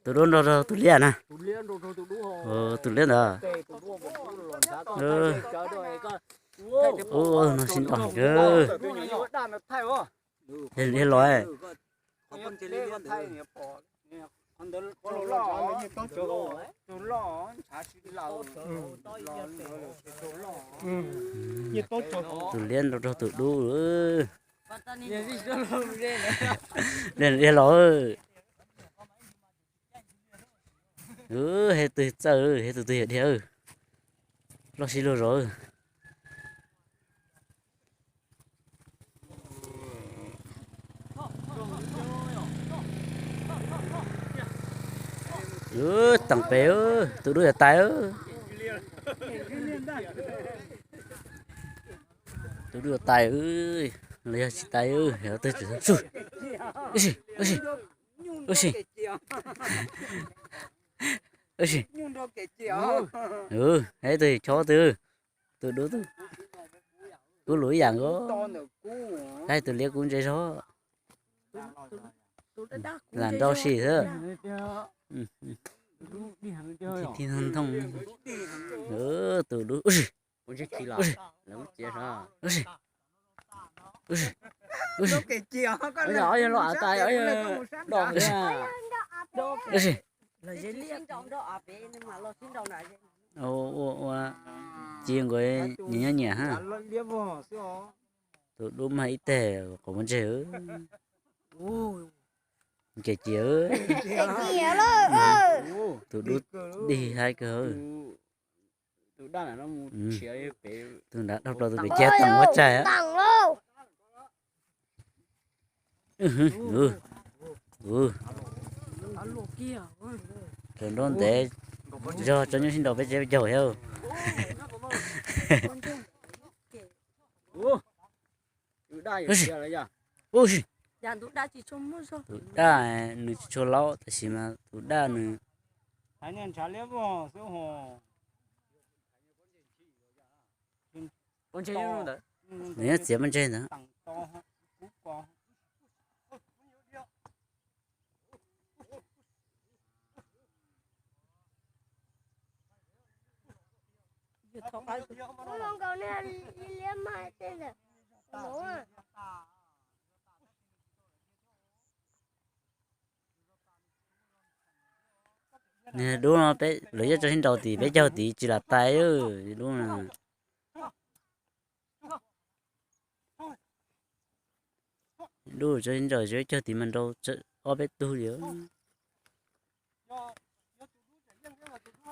Tus dub nrog rau tus liab na. Tus liab ntawd. Ua no sib ntaus kawg. Liab los. Tus liab nrog rau tus dub. Liab los. Hes twg txawj, hes tus twg yog dhia. Loj sib luag zos. Teem pem, tus dub yuav tais. Tus dub yuav tais, los yog tsis tais, yog twg tsis xub. Ua si, ua si, ua si. Ua si. Hes twg chob twg. Tus dub, kub lus ib yam nkaus. Tab sis tus liab kub ntse zog. Lam nrau si xwb. Thij thij nthooj nthooj. Tus dub, ua si. Ua si. Ua si. Ua si. Ua si. Ua si. Ua, ua, ua, ci nkaus nyiam nyob nyiam ha. Tus dub mag ib teg qhov muag ntseg. Ces ci. Tus dub dig haib kawg. Tus nrad dhau plaws tus pem ciav teem ua tsaig. Raws nraub ntev zog tso nyuj sib nraus peb tsev peb caug thiab. Tus daj nws tsis tshua laub tab sis mas tus daj nws nws nyob txiav pob ntseg ntawd. Niag dub no peb lawv yuav tso sib nraus tim peb caug tid tsis lam tais dub no. Dub tso sib nraus tsis caug tid mas nraus ob peb tug li.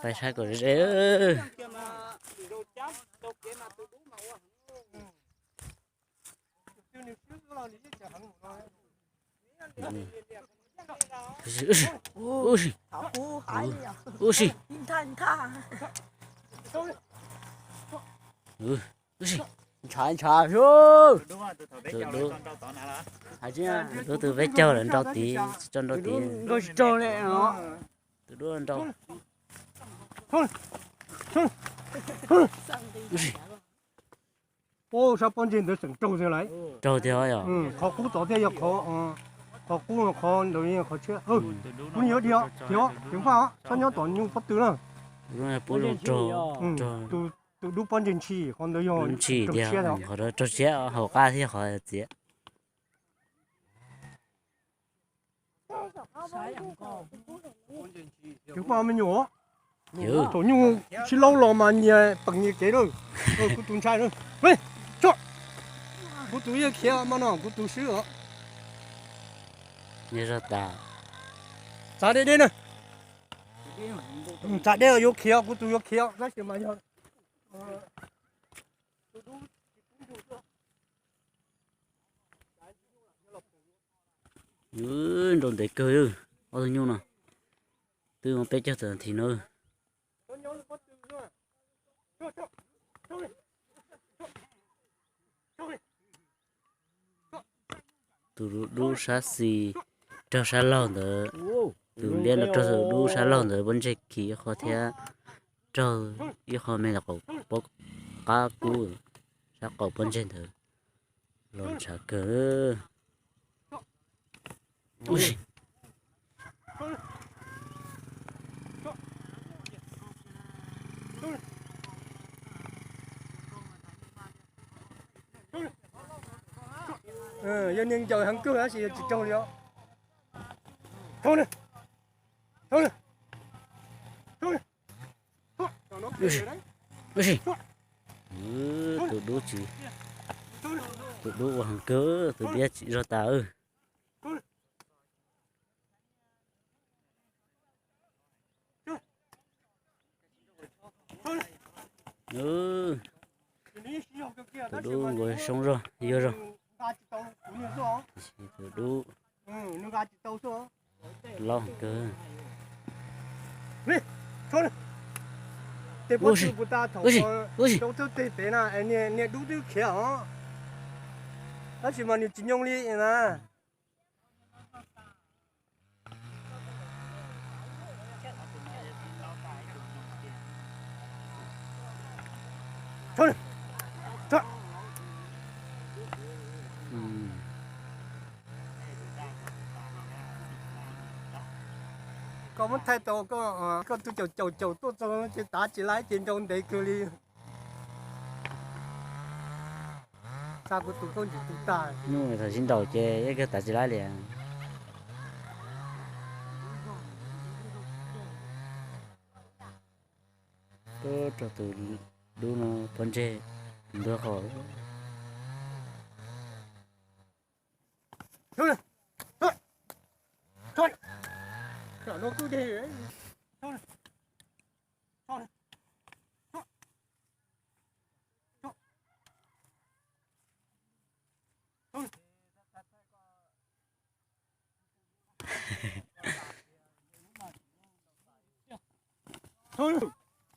Pais saib kom ze. Ua si, ua si, ua si. Ntshav ntshav. Tus dub, tus dub tus peb caug lawm nrau tid, tsis tso nrau tid. Tus dub nrau. Sab pob ntseg ntawd tseem raug tiag lawm. Raug tiag yom. Qhov qub tod thiaj yog qhov, qhov qub qhov ntawd qhov tshiab. Kuv yuav dhia, dhia, ceev faj, txhob nyob tom nyuj pob tw na. Tus dub pob ntseg ntshis, qhov ntawd yog ntshis tiag, qhov raug tshiab hauv qab thiab qhov txiav. Ceev faj me nyuam. Thaum nyuj sib laub los mas nyias peem nyias kev lawm. Kuv tus ntshai na. Kuv tus yeej khiav mas no kuv tus swb os. Nyias zog tas. Txav deb deb na. Txav deb yuav khiav, kuv tus yuav khiav tab sis mas yog. Nrau ntev kawg, ob tug nyuj no twb muaj peb caug tawm nas this no. Tus dub sab xis raug sab laug ntawd, tus liab no raug tus dub sab laug ntawd pob ntseg khi ib qho thiab raug ib qho me ntawm qaum pob qab kub, sab qaum pob ntseg ntawd los ntshav kawg. Ub si. Yog niag ncaws heev kawg tab sis yog tsis raug li os. Ub si. Tus dub tsis, tus dub ua heev kawg, tus diab tsis zog tas. Tus dub nkaus soob zog yuag zog. Tus dub laub heev kawg. Ub si, ub si. Niag dub twb khiav os, tab sis mas nws tsis nyoo li na. Koj muab thaij tau koj tus caum caum caum tuaj txog ces tav tsis laib ces nrau ntev kawg li. Xa kuv tus koj ntsis tu tag. Nyuj thaum sib nraus ces ib kawg tav tsis laib li. Tuaj rau tus dub no pob ntseg ntuag qhov.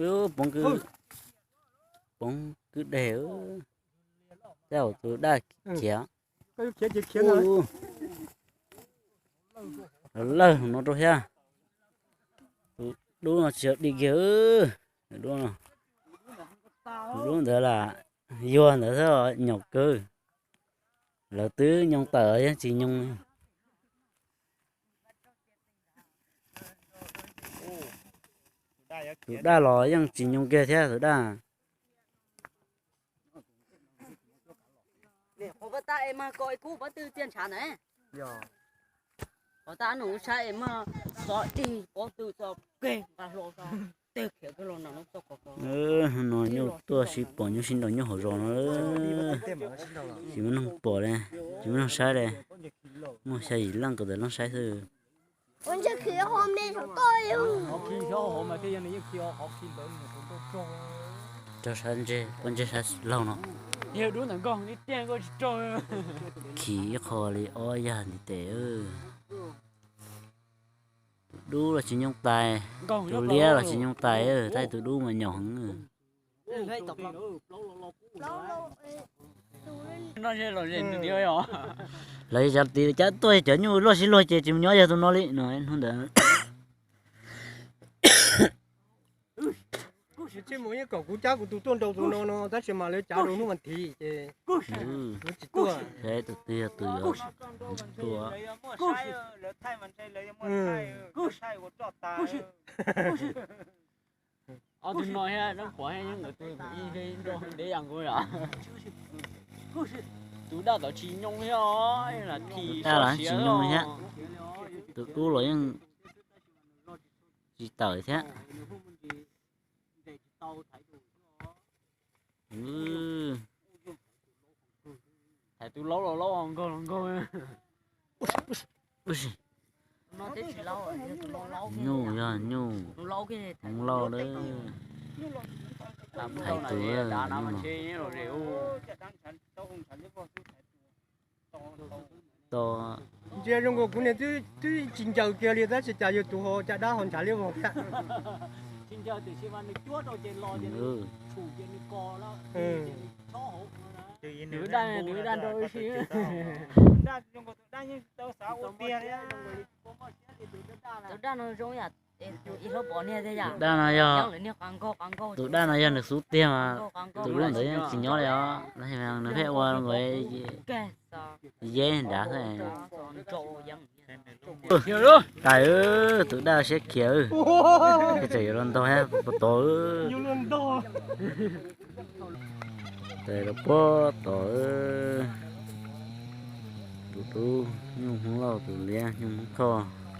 Poob kwj, poob kwj deg. Tej zaum tus daj khiav. Lawv no rau thiab. Tus dub no tsis yog dim kiag. Tus dub no, tus dub ntawd lam yuag ntawd xwb, nyom kawg. Lawv twb nyoo tawm yeej tsis nyoo. Tus daj los yeej tsis nyoo kiag thiab tus daj. No nyuj tuaj sib pom nyuj sib nraus nyuj hauv zos no. Tsis muaj neeg pom li, tsis muaj neeg saib li. Muaj xya yim leej kawm ntawv leej saib xwb. Rau sab ntseg, pob ntseg sab laug no. Khi ib qho li ob yag ntiv tes. Tus dub los tsis nyoo tais, tus liab los tsis nyoo tais, tab sis tus dub mas nyom heev. Lawv cov tid cov tuaj cov nyuj luaj sib luag ces tsis mus nyob yog tus no li no hnub ntawd. Tsis mus yeej kom kuv cab kuv tus tuaj nrau tus no no tab sis mas lawv cav rau hnub vas thiv ces lawv tsis tuaj. Saib tus twg yog tus yuav tuaj. Ob tug no thiab Dab Pov thiab Yeeb nkawd tus ib nrau dev yam nkaus yom. Tus daj tod tsis nyoo thiab, tus daj los tsis nyoo thiab. Tus dub los yeej tsis tawm thiab. Thaiv tus laub los laub nkaug los nkaug. Nyuj yog nyuj, hmoov lauj lawm. Thaiv tus nyuj no. To, ntsia zoo nkaus kuv niag twb tsis ncaws kiag li tab sis cas yog tus ho caj dab ho ntshav liab vog thiab. Tus daj, tus daj nrau ib si. Tus daj no zoo yam Tus daj no yog, tus daj no yog nws xub tiag mas tus lub ntawd yeej tsis nyob li os. Nws pheej ua nkaus yeb nrad xwb. Tais, tus daj siab khiav, tseem yuav luag ntog thiab puas tod. Tais los puag tod, tus dub nyuj Hmoob Lauj, tus liab nyuj Hmoob Thoj.